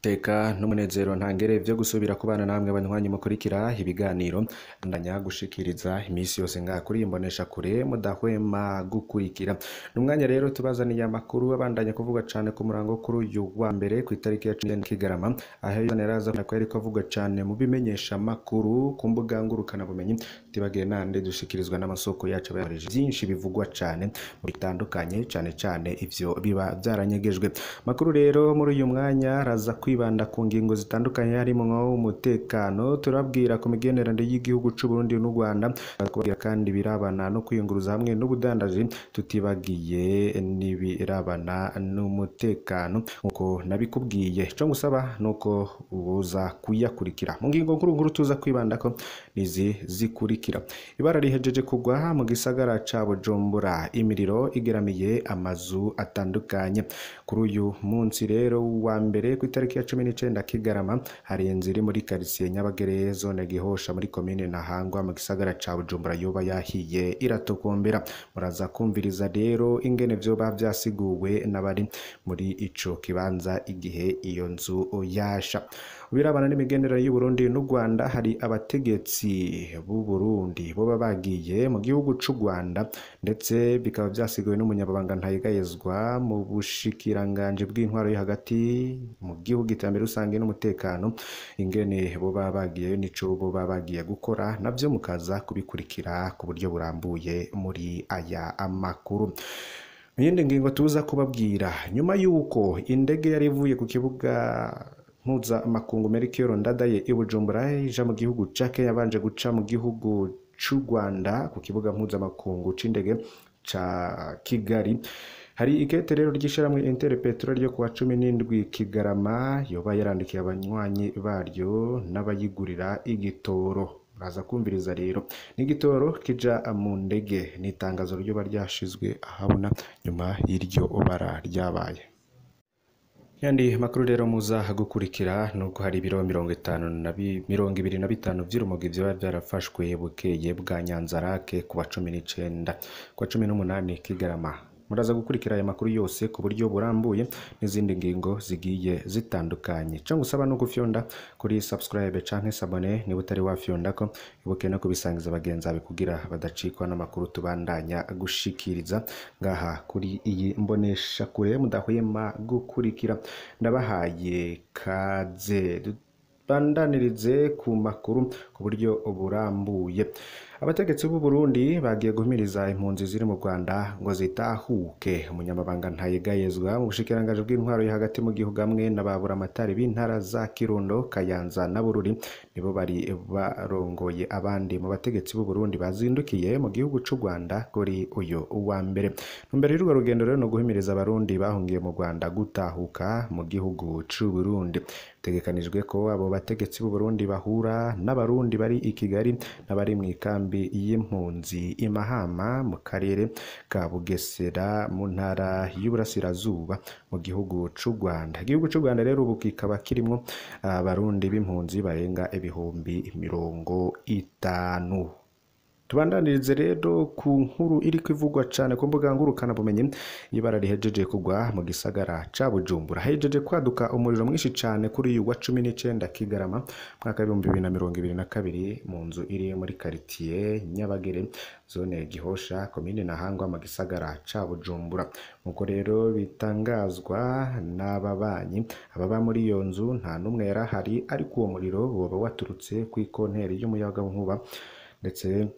Teka n'umunezero ntangere vyo gusubira kubana namwe banywanyi mukurikira ibiganiro ndanya gushikiriza imisi yose ngaha kuri imbonesha kure mudahwema gukurikira. N'umwanya rero tubazaniye amakuru abandanya kuvuga cane ku murango kuri uyu wa mbere ku itariki ya 10 Kigarama, aho yaraza ko yariko avuga cane mu bimenyesha makuru ku mbuga ngurukana bumenyi, tibagiye nande dushikirizwa n'amasoko yacu abayereje byinshi bivugwa cane mu bitandukanye, cane cane ivyo biba vyaranyegejwe. Makuru rero muri uyu mwanya raza kwibanda ku ngingo zitandukanye harimwo umutekano, turabwira ku migenderanire y'igihugu c'u Burundi n'u Rwanda, kubabwira kandi birabana no kwiyunguruza hamwe n'ubudandaji, tutibagiye n'ibirabana n'umutekano nkuko nabikubwiye. Ico ngusaba nuko uza kuyakurikira. Mu ngingo nkuru nkuru tuza kwibandako nizi zikurikira: ibara rihejeje kugwa mu gisagara ca Bujumbura, imiriro igeramiye amazu atandukanye. Kuri uyu munsi rero wa mbere ku itariki ya 19 Kigarama, hari inzu iri muri quartier Nyabagere zone Gihosha muri commune Ntahangwa mu gisagara ca Bujumbura yoba yahiye iratokombera. Muraza kumviriza rero ingene vyoba vyasiguwe n'abari muri ico kibanza igihe iyo nzu yasha. Birabana n'imigenderanire y'u Burundi n'u Rwanda, hari abategetsi b'u Burundi boba bagiye mu gihugu c'u Rwanda, ndetse bikaba vyasiguwe n'umunyababanga ntayegayezwa mu bushikiranganje bw'intwaro yo hagati mu gihugu, iterambere rusange n'umutekano. Ingene boba bagiyeyo nico boba bagiye gukora navyo mukaza kubikurikira ku buryo burambuye muri aya amakuru. Iyindi ngingo tuza kubabwira, nyuma yuko indege yari ivuye ku kibuga mpuzamakungu Melchior Ndadaye i Bujumbura ija mu gihugu ca Kenya, yabanje guca mu gihugu c'u Rwanda ku kibuga mpuzamakungu c'indege ca Kigali. Hari ikete rero ry'ishiramwe Interpetrol ryo kuwa 17 Kigarama yoba yarandikiye abanywanyi baryo n'abayigurira igitoro. Muraza kumviriza rero n'igitoro kija mu ndege, ni itangazo ryoba ryashizwe ahabona nyuma y'iryo bara ryabaye. Yandi makuru rero muza gukurikira nuko hari ibiro 25 vy'urumogi vyoba vyarafashwe bukeye bwa Nyanzarake kuwa 19 kuwa 18 Kigarama. Muraza gukurikira aya makuru yose ku buryo burambuye n'izindi ngingo zigiye zitandukanye. Ico ngusaba no gufyonda kuri subscribe canke s'abonner niba utari wafyondako, ibuke no kubisangiza bagenzi bawe kugira badacikwa n'amakuru tubandanya gushikiriza ngaha kuri iyi mbonesha kure mudahwema gukurikira. Ndabahaye kaze, bandanirize ku makuru ku buryo burambuye. Abategetsi b'u Burundi bagiye guhimiriza impunzi ziri mu Rwanda ngo zitahuke. Umunyamabanga ntayegayezwa mu bushikiranganji bw'intwaro yo hagati mu gihugu hamwe n'ababuramatari b'intara za Kirundo, Kayanza na Bururi nibo bari barongoye abandi mu bategetsi b'u Burundi bazindukiye mu gihugu c'u Rwanda kuri uyu wa mbere. Mbere y'urwo rugendo rero no guhimiriza abarundi bahungiye mu Rwanda gutahuka mu gihugu c'u Burundi. Bitegekanijwe ko abo bategetsi b'u Burundi bahura n'abarundi bari i Kigali n'abari mu ikambi y'impunzi i Mahama mu karere ka Bugesera mu ntara y'Uburasirazuba mu gihugu c'u Rwanda. Igihugu c'u Rwanda rero ubu kikaba kirimwo abarundi b'impunzi barenga 50,000. Tubandanirize rero ku nkuru iriko ivugwa cane ku mbuga ngurukana bumenyi, ibara rihejeje kugwa mu gisagara ca Bujumbura. Hejeje kwaduka umuriro mwinshi cane kuri uyu wa 19 Kigarama mwaka 2022 mu nzu iri muri quartier Nyabagere zone Gihosha commune Ntahangwa mu gisagara ca Bujumbura. Nkuko rero bitangazwa n'ababanyi, ababa muri iyo nzu nta numwe yarahari, ariko uwo muriro woba waturutse kw'ikonteri y'umuyagankuba ndetse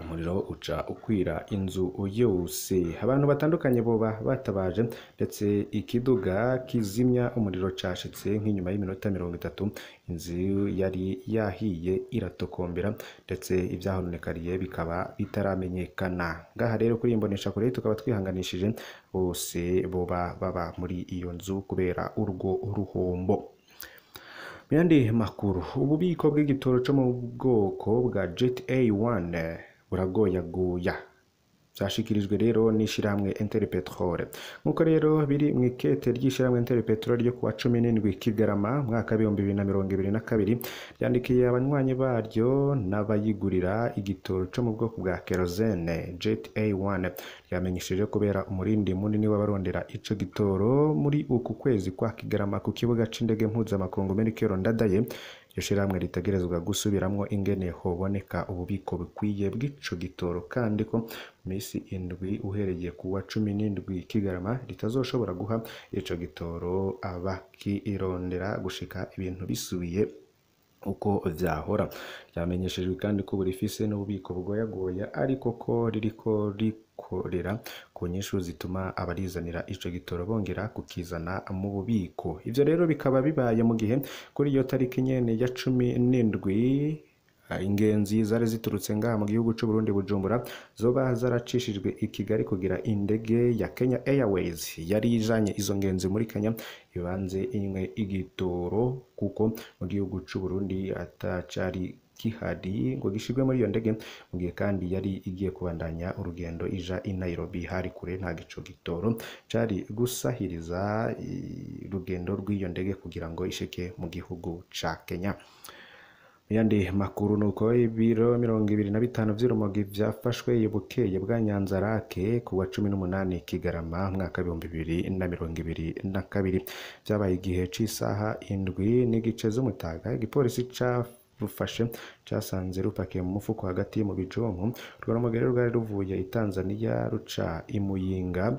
umuriro uca ukwira inzu yose. Abantu batandukanye boba batabaje, ndetse ikiduga kizimya umuriro cashitse nk'inyuma y'iminota 30 inzu yari yahiye iratokombera, ndetse ivyahononekariye bikaba bitaramenyekana. Ngaha rero kuri imbonesha kure tukaba twihanganishije bose boba baba muri iyo nzu kubera urwo ruhombo. Muyandi makuru, ububiko bw'igitoro co mu bwoko bwa Jet A1 buragoyagoya. Vyashikirijwe rero n'ishirahamwe Interpetrol. Nkuko rero biri mw'ikete ry'ishirahamwe Interpetrol ryo kuwa 17 Kigarama mwaka 2022, ryandikiye abanywanyi baryo n'abayigurira igitoro co mu bwoko bwa kerosene Jet A1, ryamenyesheje kubera umurindi munini w'abarondera ico gitoro muri uku kwezi kwa Kigarama ku kibuga c'indege mpuzamakungu Melchior Ndadaye, iryo shirahamwe ritegerezwa gusubiramwo ingene hoboneka ububiko bukwiye bw'ico gitoro, kandi ko misi 7 uhereye kuwa 17 Kigarama ritazoshobora guha ico gitoro abakirondera gushika ibintu bisubiye uko vyahora. Ryamenyeshejwe kandi ko burifise n'ububiko bugoyagoya, ariko ko ririko rikorera ku nyishu zituma abarizanira ico gitoro bongera kukizana mu bubiko. Ivyo rero bikaba bibaye mu gihe kuri iyo tariki nyene ya 17 ingenzi zari ziturutse ngaha mu gihugu c'u Burundi Bujumbura zoba zaracishijwe i Kigali kugira indege ya Kenya Airways yari ijanye izo ngenzi muri Kenya ibanze inywe igitoro, kuko mu gihugu c'u Burundi atacari kihari ngo gishirwe muri iyo ndege, mu gihe kandi yari igiye kubandanya urugendo ija i Nairobi hari kure nta gico gitoro cari gusahiriza urugendo rw'iyo ndege kugira ngo ishike mu gihugu ca Kenya. Yandi makuru nuko ibiro 25 vy'urumogi vyafashwe bukeye bwa Nyanzarake kuwa 18 Kigarama mwaka 2022. Vyabaye igihe c'isaha 7:15 z'umutaga. Igipolisi carufashe casanze rupakiye mu mufuko hagati mu bijumbu. Urwo rumogi rero rwari ruvuye i Tanzania ruca i Muyinga,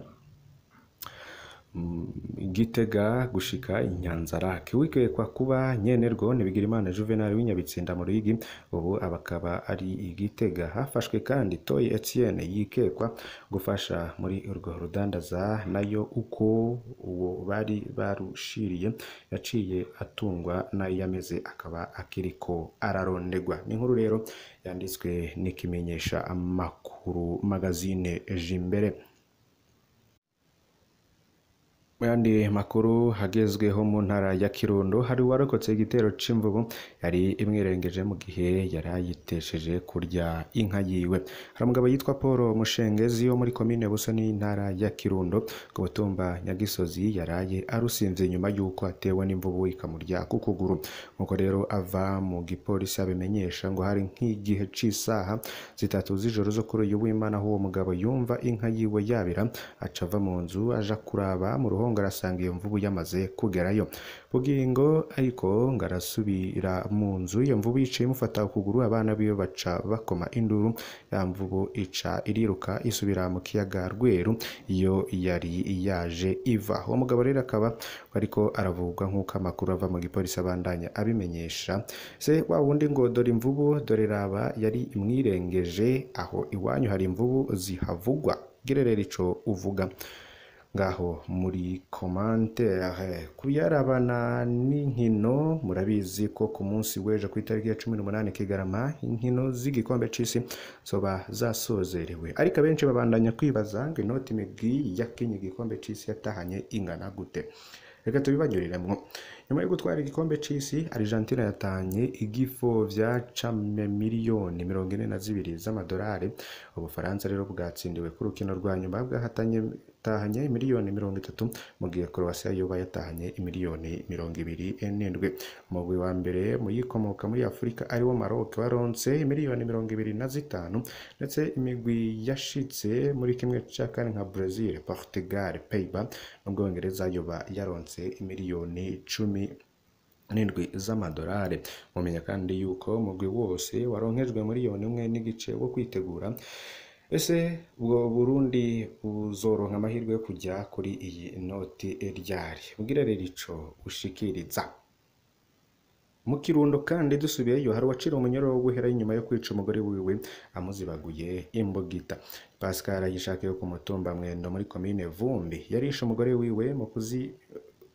Gitega gushika i Nyanzarake. Wikekwa kuba nyenerwo ni Bigirimana Juvenal w'Inyabitsinda mu Ruyigi, ubu abakaba ari i Gitega. Hafashwe kandi Toyi Etienne yikekwa gufasha muri urwo rudandaza, nayo uko uwo bari barushiriye yaciye atungwa nayo yameze akaba akiriko ararondegwa. Ni inkuru rero yanditswe n'ikimenyesha amakuru magazine Jimbere. Muyandi makuru hagezweho mu ntara ya Kirundo, hari uwarokotse igitero c'imvubu yari imwirengeje mu gihe yarayitesheje kurya inka yiwe. Hari umugabo yitwa Paul Mushengezi wo muri komine Busoni y'intara ya Kirundo ku mutumba Nyagisozi yaraye arusimvye nyuma yuko atewe n'imvubu ikamurya ku kuguru. Nkuko rero ava mu gipolisi abimenyesha, ngo hari nk'igihe c'isaha 3 z'ijoro zo kuri uyu w'Imana aho uwo mugabo yumva inka yiwe yabira, aca ava mu nzu aja kuraba mu ruhongore arasanga iyo mvubu yamaze kugerayo. Bugingo ariko ngarasubira mu nzu, iyo mvubu yicaye imufata ukuguru, abana biwe baca bakoma induru, ya mvubu ica iriruka isubira mu kiyaga Rweru iyo yari yaje iva. Uwo mugabo rero akaba ariko aravugwa nk'uko amakuru ava mu gipolisi abandanya abimenyesha. Se wa wundi ngo dore imvubu dore raba yari imwirengeje, aho iwanyu hari imvubu zihavugwa, gererera ico uvuga ngaho muri commentaire. Kuyarabana n'inkino, murabizi ko ku munsi w'ejo ku itariki ya 18 Kigarama inkino z'igikombe c'isi zoba zasozerewe, ariko abenshi babandanya kwibaza ngo inoti imigwi yakinye igikombe c'isi yatahanye ingana gute. Reka tubibanyuriremwo. Nyuma yo gutwara igikombe c'isi, Argentina yatahanye igifo vya miliyoni 42 z'amadolari. Ubufaransa rero bwatsindiwe ku rukino rwa nyuma bwahatanye tahanye miliyoni 30, mu gihe Croatia yoba yatahanye miliyoni 27. Umugwi wa mbere muyikomoka muri Afrika ari wo Maroc waronse miliyoni 25, ndetse imigwi yashitse muri kimwe ca kane nka Brazil, Portugal, Pays-Bas n'Ubwongereza yoba yaronse miliyoni 17 z'amadolari. Mumenya kandi yuko umugwi wose waronkejwe miliyoni 1.5 wo kwitegura. Ese ubwo Burundi buzoronka amahirwe yo kujya kuri iyi noti ryari? Ubwire rero ico ushikiriza. Mu Kirundo kandi dusubiyeyo, hari uwacira umunyoro wo guhera inyuma yo kwica umugore wiwe amuzibaguye imbugita. Pascal yishakiye ku mutumba Mwendo muri komine Vumbi yarishe umugore wiwe mu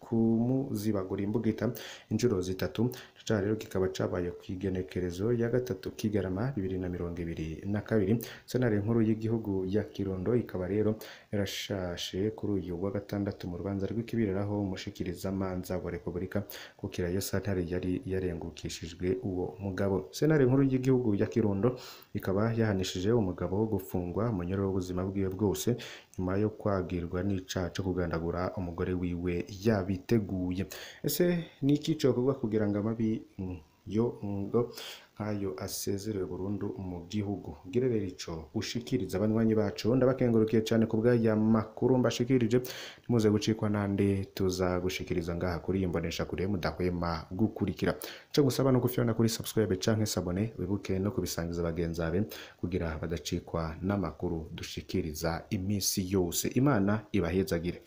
kumuzibagura imbugita inshuro zitatu. Ico rero kikaba cabaye kw'igenekerezo ya 3 Kigarama 2022. Sentare nkuru y'igihugu ya Kirundo ikaba rero yarashashe kuri uyu wa gatandatu mu rubanza rw'ikibiriraho umushikirizamanza wa Repubulika kukira iyo sentare yari yarengukishijwe uwo mugabo. Sentare nkuru y'igihugu ya Kirundo ikaba yahanishije umugabo wo gufungwa munyororo w'ubuzima bwiwe bwose nyuma yo kwagirwa n'icaha co kugandagura umugore wiwe yabiteguye. Ese niki cokorwa kugira ngo amabi yo ngo nkayo asezerewe burundu mu gihugu? Gira rero ico ushikiriza abanywanyi bacu. Ndabakengurukiye cane ku bw'aya makuru mbashikirije, ntimuze gucikwa nande tuza gushikiriza ngaha kuri iyi mbonesha kure mudahwema gukurikira. Ico gusaba no gufyonda kuri subscribe canke s'abonner, wibuke no kubisangiza bagenzi bawe kugira badacikwa n'amakuru dushikiriza imisi yose. Imana ibahezagire.